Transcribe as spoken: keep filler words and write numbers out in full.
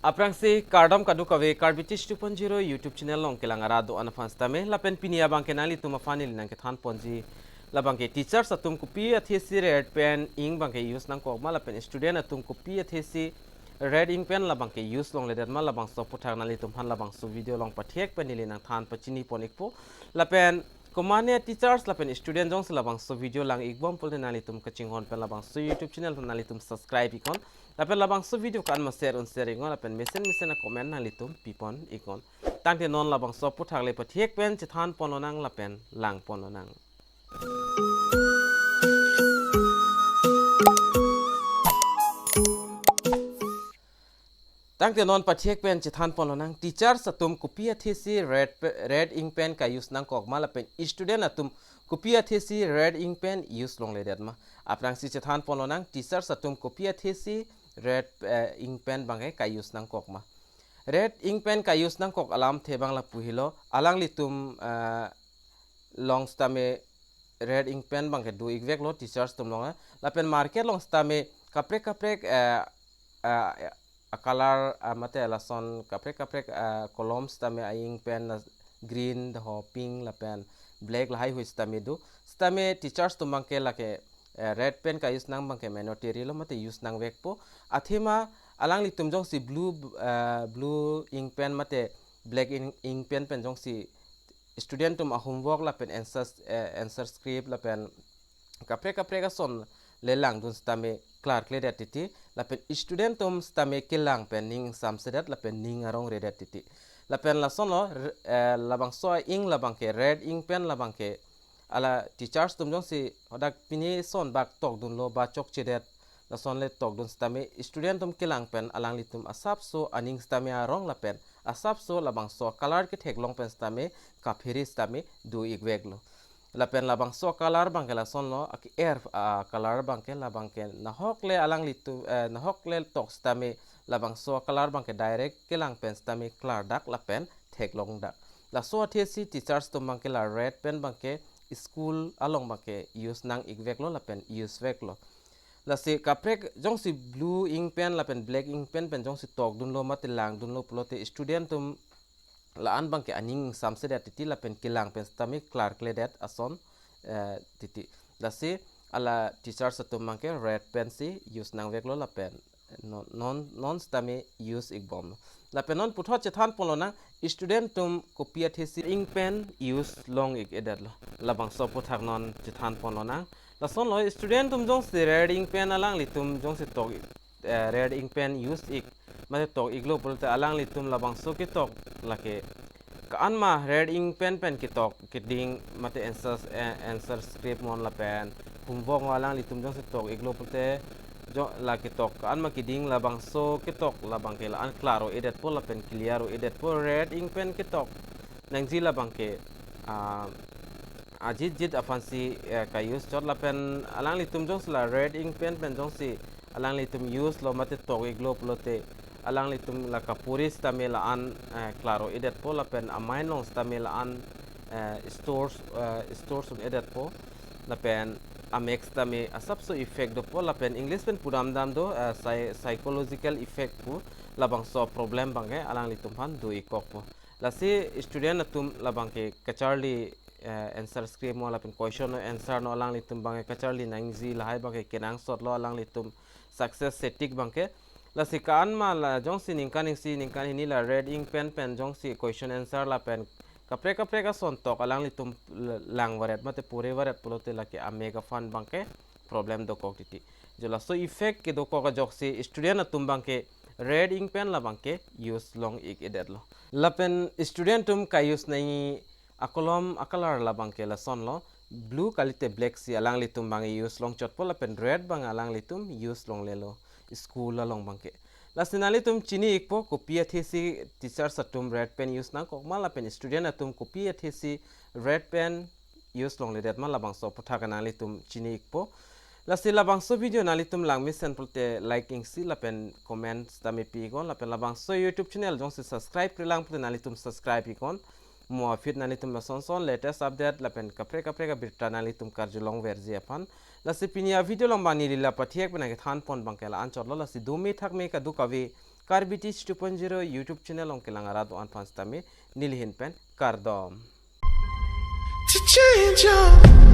Aphrangsi kardom kadokave Karbi Teach two point zero YouTube channel along kelang arat do-an aphan sitame, lapen pini abangke nanglitum aphan neli nangkethan ponji, labangke teachers atum kopi athesi red pen ink abangke use nangkok ma, lapen student atum kopi athesi red ink pen labangke use longledet ma, labangso aputhak nanglitum aphan labangso video along pathek pen neli nangthan pachini pon ikpo. Lapen komatne teachers lapen student jongsi labangso video lang ikbom pulote nanglitum kachinghon pen labangso YouTube channel nanglitum subscribe iknon. Lapen labangso video ko-an ma share un share iknon, lapen mesen mesen a-comment nanglitum pipon iknon. Tangte non labangso aputhak le pathek pen chethan pon lonang lapen lang pon lonang. Tangte non pathek pen chethan pon lonang, teachers atum kopi athesi red pe-, red ink pen ka-use nangkok ma, lapen student atum kopi athesi red ink pen use longledet ma. Aphrangsi chethan pon lonang, teachers atum kopi athesi red, eh, ink pen abangke ka-use nangkok ma. Red ink pen ka-use nangkok alamthe abang lapu helo, alanglitum, eh, along sitame red ink pen abangke do ikveklo teachers atum along, eh. Lapen market along sitame kaprek kaprek, eh, eh, a-color, ah, mate lason kaprek kaprek, ah, kolom sitame a-ink pen la green, daho pink lapen black lahaihui sitame do. Sitame teachers atum abangke lake, eh, red pen ka-use nang abangke mandatory lo mate use nangvekpo. Athema alanglitum jongsi blue, eh, blue ink pen mate black ink, ink pen pen jongsi student atum a-homework lapen answers, eh, answer script lapen kaprek kaprek ason le langdun sitame klarkledet titi, lapen student atum sitame kelang pen ning ingsamsedet lapen ning arongredet titi. Lapen lasonlo, r-, eh, labangso a-ink labangke, red ink pen labangke, ala teachers atum jongsi hadak pini ason bak tokdunlo ba chokchedet, lason le tokdun sitame student atum kelang pen alanglitum asapso aning sitame arong lapen asapso labangso color ketheklong pen sitame kaphere sitame do ikveklo. Lapen labangso color abangke lasonlo, ake-er a-color abangke, labangke nahok le alanglitum, eh, nahok le tok sitame labangso color abangke direct kelang pen sitame klardak lapen theklongdak. Laso athesi teachers atum abangke la red pen abangke school along abangke use nang ikveklo lapen use veklo. Lasi kaprek jongsi blue ink pen lapen black ink pen pen jongsi tokdunlo mate langdunlo pulote student atum la-an abangke aning ingsamsedet titi lapen kelang pen sitame klarkledet ason, eh, titi. Lasi ala teachers atum abangke red pen si use nangveklo lapen non, non, non sitame use ikbom. Lapen non puthot chethan pon lonang, student atum kopi athesi ink pen use long ik-edetlo. Labangso aputhak non chethan pon lonang. Lasonlo student atum jongsi red ink pen alanglitum jongsi tok, eh, red ink pen use ik, mate tok iklo pulote alanglitum labangso ketok lake ko-an ma red ink pen pen ketok keding mate answers, eh, answer script mon lapen homework alanglitum jongsi tok iklo pulote jo la ketok ko-an ma keding labangso ketok labangke la-an klar-o-edetpo lapen clear-o-edetpo, red ink pen ketok nangji labangke, ah, ajit jit aphansi, eh, ka-use chot lapen alanglitum jongsi la red ink pen pen jongsi alanglitum use lo mate tok iklo pulote alanglitum la kapuri sitame la-an, eh, klar-o-edetpo lapen a-mind along sitame la-an, eh, stores, eh, stores un-edetpo lapen amek sitame asapso effect dopo lapen English pen pudamdam do, eh, psy-, psychological effect pu, labangso problem abangke alanglitum aphan do ikkokpo. Lasi student atum labangke kacharli, eh, answer script mo lapen question answer no alanglitum abangke kacharli nangji lahai abangke kenangsotlo alanglitum success setik abangke. Lasi ko-an ma la jongsi ningkan isi ningkan hini la red ink pen pen jongsi question answer lapen kaprek kaprek ason tok alanglitum l-, lang varet mate pore varet pulote lake amek aphan abangke problem dokok titi. Jo laso effect kedokok ajoksi student atum abangke red ink pen labangke use long ik-edetlo. Lapen student atum ka-use nangji akolom a-color labangke lasonlo, blue kalite black si alanglitum abang use long chotpo lapen red abang alanglitum use longlelo school along abangke. Lasi nanglitum chini ikpo kopi athesi teachers atum red pen use nangkok ma lapen student atum kopi athesi red pen use longledet ma, labangso aputhak nanglitum chini ikpo. Lasi labangso video nanglitum langmesen pulote like iksi lapen comment sitame pi iknon lapen labangso YouTube channel jongsi subscribe krelang pulote nanglitum subscribe iknon. Mo aphi nanglitum lason son latest update lapen kaprek kaprek abirta nanglitum karjulong verji aphan. Lasi pini a-video along abang neli la pathek pen nangkethan pon abangke la-an chotlo, lasi dome thakme kadokave Karbi Teach two point zero YouTube channel along kelang arat do-an aphan sitame nelihin pen kardom. To change your